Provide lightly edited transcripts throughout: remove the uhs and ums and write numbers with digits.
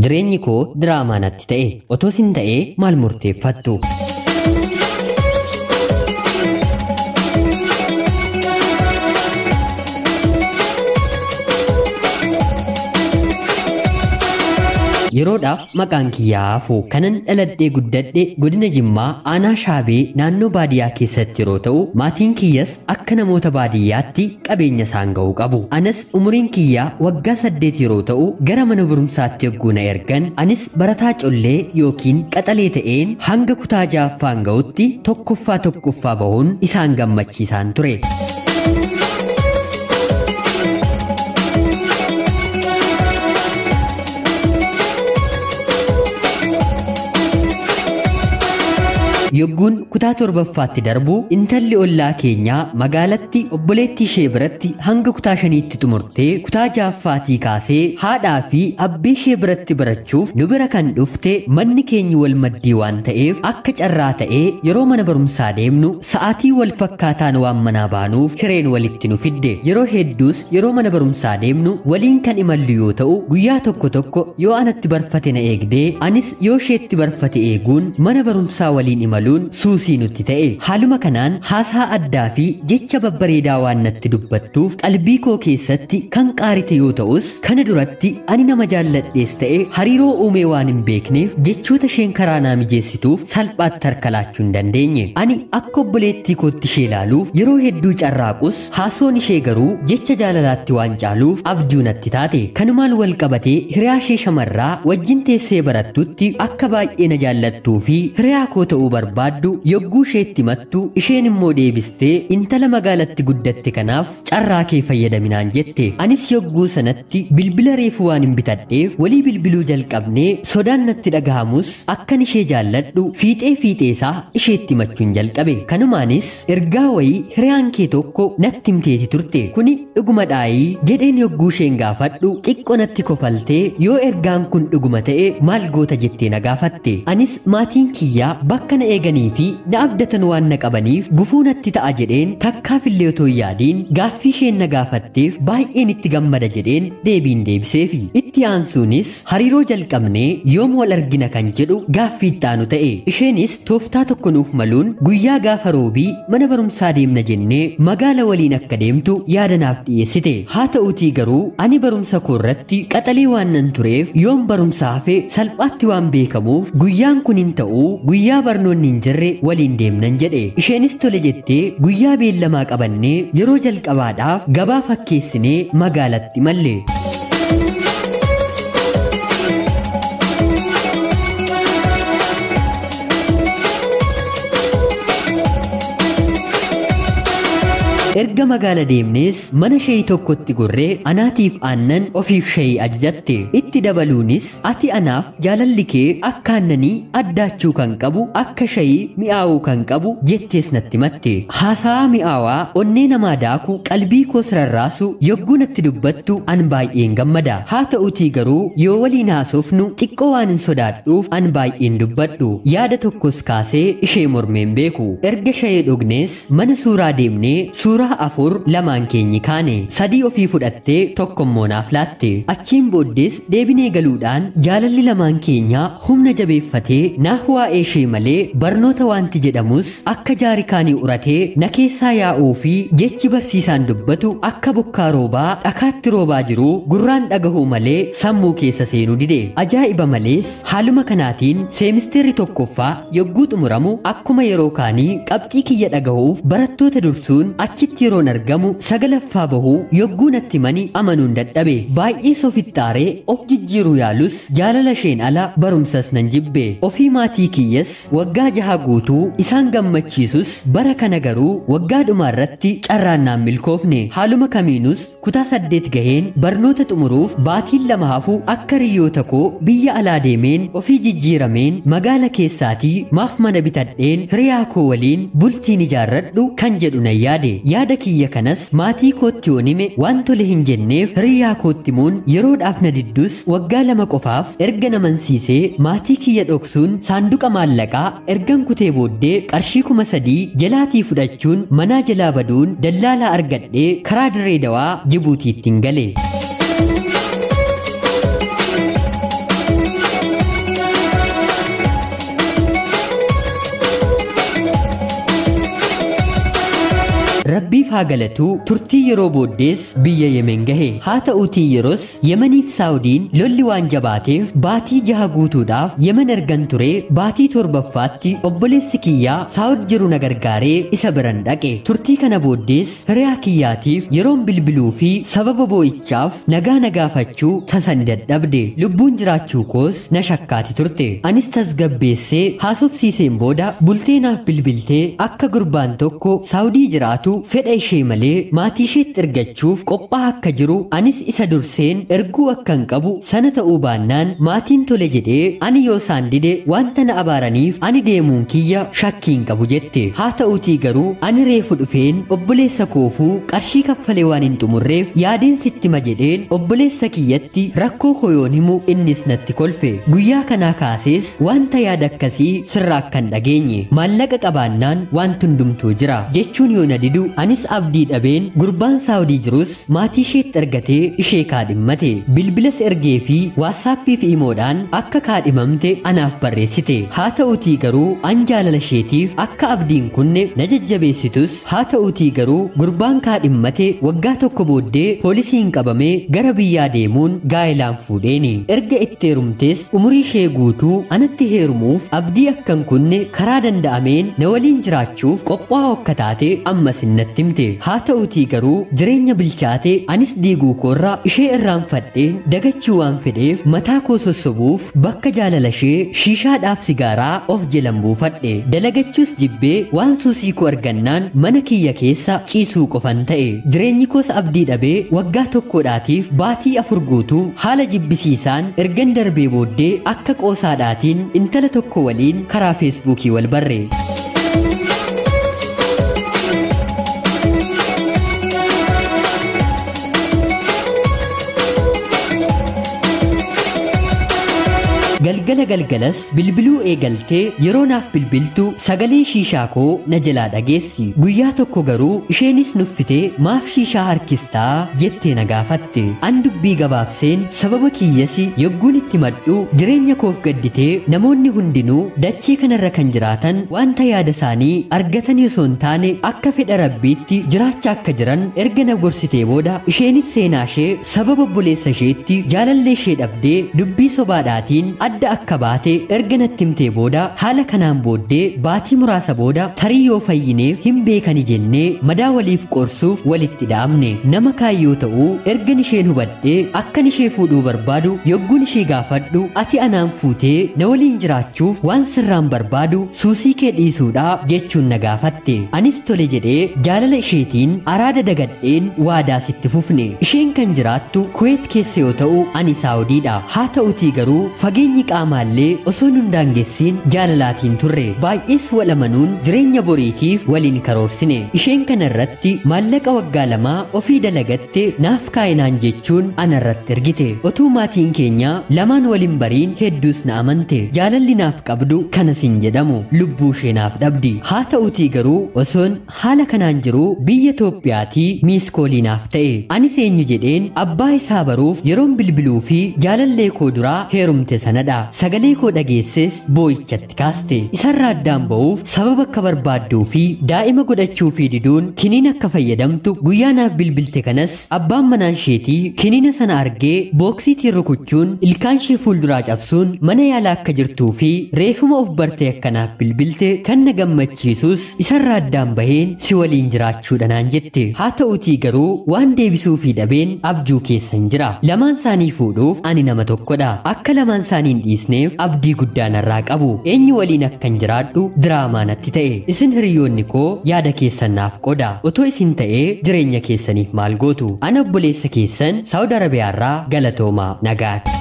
Jireenyi koo diraamaa natti ta'e. Otoo sin ta'ee maal murteeffattu? Yeroodhaaf maqaan kiyyaa hafu kanan dhaladhee guddadhe godina Jimmaa aanaa Shaabee naannoo baadiyyaa keessatti yeroo ta'u, maatiin kiyyas akka namoota baadiyyaatti qabeenya isaan ga'uu qabu. Anas umuriin kiyyaa waggaa 8 yeroo ta'u gara mana barumsaatti yogguu na ergan, anis barataa collee yookiin qaxalee ta'een hanga kutaa ja'affaan ga'utti tokkoffaa tokkoffaa bahuun isaan gammachiisaan ture. Yogguun kutaa torbaffaatti darbu intalli ollaa keenyaa magaalatti obboleettii ishee biratti hanga kutaa shaniitti xumurtee kutaa ja'affaatii kaasee haadhaa fi abbee ishee biratti barachuuf nu bira kan dhufte, manni keenyi wal maddii waan ta'eef akka carraa ta'ee yeroo mana barumsaa deemnu sa'aatii wal fakkaataan waan manaa baanuuf hireen walitti nu fidde. Yeroo hedduus yeroo mana barumsaa deemnu waliin kan imallu yoo ta'u, guyyaa tokko tokko yoo anatti barfate na eegdee anis yoo isheetti barfate eeguun mana barumsaa waliin imalu suusii nutti ta'e. Haaluma kanaan haasaa addaa fi jecha babbareedaa waan natti dubbattuuf qalbii koo keessatti kan qaarite yoo ta'us, kana duratti ani nama jaalladhees ta'e hariiroo uumee waan hin beekneef jechoota isheen karaa naa mijeessituuf salphaatti harka laachuu hin dandeenye. Ani akka obboleettii kootti ishee ilaaluuf yeroo hedduu carraaqus, haasoon ishee garuu jecha jaalalaatti waan caaluuf abjuu natti taate. Kanumaan wal qabatee hiriyaa ishee shamarraa wajjin teessee barattutti akka baay'ee na jaallattuu fi hiriyaa koo ta'uu barbaaddu yogguu isheetti mattu, isheen immoo deebistee intala magaalatti guddatte kanaaf carraa kee fayyadaminaan jette. Anis yogguu sanatti bilbila reefu waan hin bitadheef walii bilbiluu jalqabnee, sodaan natti dhagahamus akkan ishee jaalladhu fiixee fiixee isaa isheetti machuun jalqabe. Kanumaanis ergaa wayii hiriyaan kee tokko natti himteeti turte, kuni dhuguma dhaayii jedheen yogguu isheen gaafadhu, xiqqoo natti kofaltee yoo ergaan kun dhuguma ta'e maal goota jettee na gaafatte. Anis maatiin kiyyaa bakka na eeganii fi na abdatan waan na qabaniif gufuu natti ta'a jedheen takkaafillee otoo hin yaadiin gaaffii isheen na gaafatteef baay'een itti gammada jedheen deebiin deebiseefi. Itti aansuunis hariiroo jalqabnee yoom wal argina kan jedhu gaaffii itti aanu ta'e. Isheenis tooftaa tokko nuuf maluun guyyaa gaafa roobii mana barumsaa deemna jennee magaala waliin akka deemtu yaada naaf dhiyeessite. Haa ta'uutii garuu ani barumsa koo irratti qaxalee waan nan tureef yoom barumsa hafe salphaatti waan beekamuuf guyyaan kun hin ta'uu, guyyaa barnoonni hin jirre waliin deemnan jedhe. Isheenis tole jettee guyyaa beellamaa qabannee yeroo jalqabaadhaaf gabaa fakkeessinee magaalatti malle. Erga magaala deemnees mana shayii tokkotti gorree anaatiif aannan, ofiif shayii ajajatte. Itti dabaluunis ati anaaf jaalalli kee akka aannanii addaachuu kan qabu, akka shayii mi'aawuu kan qabu jettees natti matte. Haasaa mi'aawaa onnee namaa daaku, qalbii koos rarraasu yogguu natti dubbattu an baay'een gammada. Haa ta'uutii garuu yoo waliin haasofnu xiqqoo waan hin sodaadhuuf an baay'een dubbadhu. Yaada tokkos kaasee ishee mormeen beeku. Erga shayii dhugnees mana suuraa deemnee suuraa 4 lamaan keenyi kaane, 3 ofii fudhattee tokkommoo naaf laatte. Achiin booddees deebinee galuudhaan jaalalli lamaan keenyaa humna jabeeffatee naaf waa'ee ishee malee barnoota wanti jedhamus akka jaarikaanii uratee na keessaa yaa'uu fi jechi barsiisaan dubbatu akka bokkaa roobaa dhakaatti roobaa jiru gurraan dhagahuu malee sammuu keessa seenuu dide. Ajaa'iba malees haaluma kanaatiin seemisteerri tokkoffaa yogguu xumuramu akkuma yeroo kaanii qabxii kiyya dhagahuuf barattoota dursuun achitti yeroon argamu 9ffaa bahuu yogguu natti mani amanuun dadhabe. Baay'ee sofittaaree of jijjiiruu yaalus jaalala isheen ala barumsas nan jibbe. Ofii maatii kiyyas waggaa 6 guutuu isaan gammachiisus bara kana garuu waggaa dhumaarratti carraan naan milkoofne. Haaluma kamiinus kutaa 8 gaheen barnoota xumuruuf baatiin 2 hafu akka hiriyoota koo biyya alaa deemeen ofii jijjiirameen magaala keessaatii maaf mana bitadheen hiriyaa koo waliin bultiin ijaarradhu kan jedhu nan yaade. Yaada kiyya kanas maatii kootti yoon hime waan tole hin jenneef hiriyaa kootti himuun yeroodhaaf na diddus waggaa 2 qofaaf erga namansiisee maatii kiyya dhoksuun saanduqa maallaqaa ergan kutee booddee qarshii 3000 jalaatii fudhachuun manaa jalaa baduun dallaalaa argadhee karaa dirree dawaa Jibuutiitti hin gale. haa galatu, turtii yeroo booddees biyya Yemen gahe. Haa ta'uutii yeroos Yemeniif Saawudiin lolli waan jabaateef baatii 6 guutuudhaaf Yemen ergan ture. Baatii 7ffaatti obboleessi kiyyaa Saawud jiru na gargaaree isa biran dhaqe. Turtii kana booddees hiriyaa kiyyaatiif yeroon bilbiluu fi sababa boo'ichaaf nagaa na gaafachuu tasan dadhabde. Lubbuun jiraachuu koos na shakkaati turte. Anis tasgabbeessee haasofsiiseen booda bultee naaf bilbiltee akka gurbaan tokko Saawudii jiraatu fedha ishee malee maatii isheetti ergachuuf qophaa'aa akka jiru, anis isa durseen erguu akka hin qabu, sana ta'uu baannaan maatiin tole jedhee ani yoo isaan dide wanta na abaaraniif ani deemuun kiyya shakkii hin qabu jette. Haa ta'uutii garuu ani reefu dhufeen obboleessa koofuu qarshii kaffalee waan hin xumurreef yaadeen sitti ma jedheen obboleessa kiyyatti rakkoo koo yoon himu innis natti kolfe. Guyyaa kanaa kaasees wanta yaada akkasii sirraa akka hin dhageenye, maallaqa qabaannaan wanti hundumtuu jira jechuun yoo na didu anis abdii dhabeen gurbaan Saawudii jirus maatii isheetti ergatee ishee kaadhimmate. Bilbilas ergee fi Waatsaappii fi imoodhaan akka kaadhimamte anaaf barreessite. Haa ta'uutii garuu an jaalala isheetiif akka abdiin kunne na jajjabeessitus, haa ta'uutii garuu gurbaan kaadhimmate waggaa 1 booddee poolisiin qabamee gara biyyaa deemuun gaa'ilaan fuudheeni. Erga itti heerumtees umurii ishee guutuu anatti heerumuuf abdii akkan kunne karaa danda'ameen na waliin jiraachuuf qophaa'oo akka taate ammas natti himte. Haa ta'uutii garuu jireenya bilchaate anis diiguu koorraa ishee irraanfadheen dagachuu waan fedheef mataa koo sossobuuf bakka jaalala ishee shiishaadhaaf sigaaraa of jalan buufadhe. Dalagachuus jibbee waan suusii koo argannaan mana kiyya keessa ciisuu qofan ta'e. Jireenyi koos abdii dhabee waggaa 1dhaatiif baatii 4 guutuu haala jibbisiisaan ergan darbee booddee akka qoosaadhaatiin intala tokko waliin karaa Feesbuukii wal barre. Galgala galgalas bilbiluu eegaltee yeroo naaf bilbiltu sagalee shiishaa koo na jalaa dhageessi. Guyyaa tokko garuu isheenis nuffitee maaf shiishaa harkistaa jettee na gaafatte. An dubbii gabaabseen sababa kiyyasi yogguun itti madhu jireenya koof gadditee namoonni hundinuu dachee kanarra kan jiraatan wanta yaada isaanii argatanii osoo hin taane akka fedha Rabbiitti jiraachaa akka jiran erga na gorsitee booda isheenis seenaa ishee sababa obboleessa isheetti jaalallee ishee dhabdee dubbii sobaadhaatiin adda akka baate erga natti himtee booda haala kanaan booddee baatii muraasa booda tarii yoo fayyineef hin beekani jennee madaa waliif qorsuuf walitti dha'amne. Nama kaayyoo ta'uu ergan isheen hubadhee akkan ishee fuudhuu barbaadu yogguun ishee gaafadhu ati anaan fuutee na waliin jiraachuuf waan sirraan barbaadu suusii kee dhiisuudhaa jechuun na gaafatte. Anis tole jedhee jaalala isheetiin araada dagadheen waadaa sitti fufne. Isheen kan jiraattu Kuweet keessa yoo ta'u ani Saawudiidha. Haa ta'utii garuu fageenyi qaamaallee osoo nun daangessiin jaalalaatiin turre. Baay'ees wal amanuun jireenya boriitiif waliin karoorsine. Isheen kana irratti maallaqa waggaa 2 ofii dalagatte naaf kaayinaan jechuun ana irratti ergite. Otuu maatiin keenya lamaan waliin bariin hedduus na amante. Jaalalli naaf qabdu kanas hin jedhamu, lubbuu ishee naaf dhabdi. Haa ta'utii garuu osoon haala kanaan jiruu biyya Itoophiyaatii miiskoolii naaf ta'e. Anis eenyu jedheen abbaa isaa baruuf yeroon bilbiluu fi jaalallee koo duraa heerumte sanadha. Sagalee koo dhageesses boo'ichatti kaaste. Isarraa addaan ba'uuf sababa akka barbaadduu fi daa'ima godhachuu fi diduun kiniina akka fayyadamtu guyyaa naaf bilbilte kanas abbaan manaan isheetii kiniina sana argee booksiitiin rukuchuun ilkaan ishee fuulduraa cabsuun mana yaalaa akka jirtuu fi reefuma of bartee akkanaaf bilbilte kan na gammachiisus isarraa addaan baheen si waliin jiraachuudha naan jette. Haa ta'uutii garuu waan deebisuu fi dhabeen abjuu keessan jira. Lamaan isaanii fuudhuuf ani nama tokkodha. Akka lamaan isaanii hin dhiisneef abdii guddaa narraa qabu. Eenyu waliin akkan jiraadhu diraamaa natti ta'e. Isin hiriyoonni koo yaada keessan naaf qoda. Otoo isin ta'ee jireenya keessaniif maal gootu? Ana obboleessa keessan Saawud Arabiyaarraa galatoomaa, nagaatti.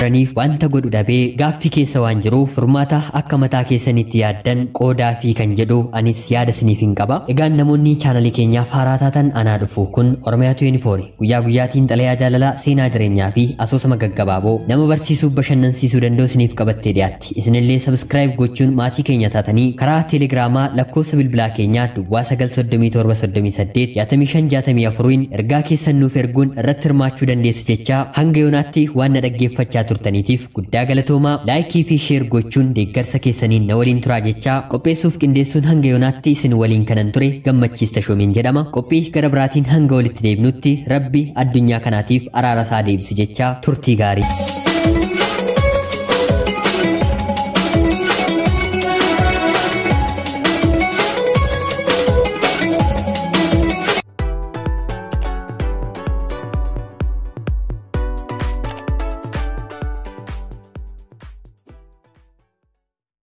Jiraniif wanta godhu dhabee gaaffii keessa waan jiruuf furmaata akka mataa keessanitti yaaddan qoodaa fi kan jedhu anis yaada isiniif hin qaba. Egaan namoonni chaanalii keenyaaf haaraa taatan anaa dhufu. Kun Oromiyaa 24 guyyaa guyyaatiin xalayaa jaalalaa, seenaa jireenyaa fi asoosama gaggabaaboo nama barsiisuuf bashannansiisuu danda'u isiniif qabattee dhiyaatti. Isinillee subscribe gochuun maatii keenya taatanii karaa teelegiraamaa lakkoofsa bilbilaa keenyaa duwwaa 937 38 65 64 ergaa keessan nuuf erguun irratti hirmaachuu dandeessu jechaa, hanga yoonaatti waan na dhaggeeffachaa turtaniitiif guddaa galatoomaa. Laayikii fi sheer gochuun deeggarsa keessaniin na waliin turaa jechaa, qopheessuuf qindeessuun hanga yoonaatti isin waliin kanan ture Gammachiis Tashoomiin jedhama. Qophii gara biraatiin hanga walitti deebinutti rabbi addunyaa kanaatiif araara isaa deebisu jechaa, turtii gaarii.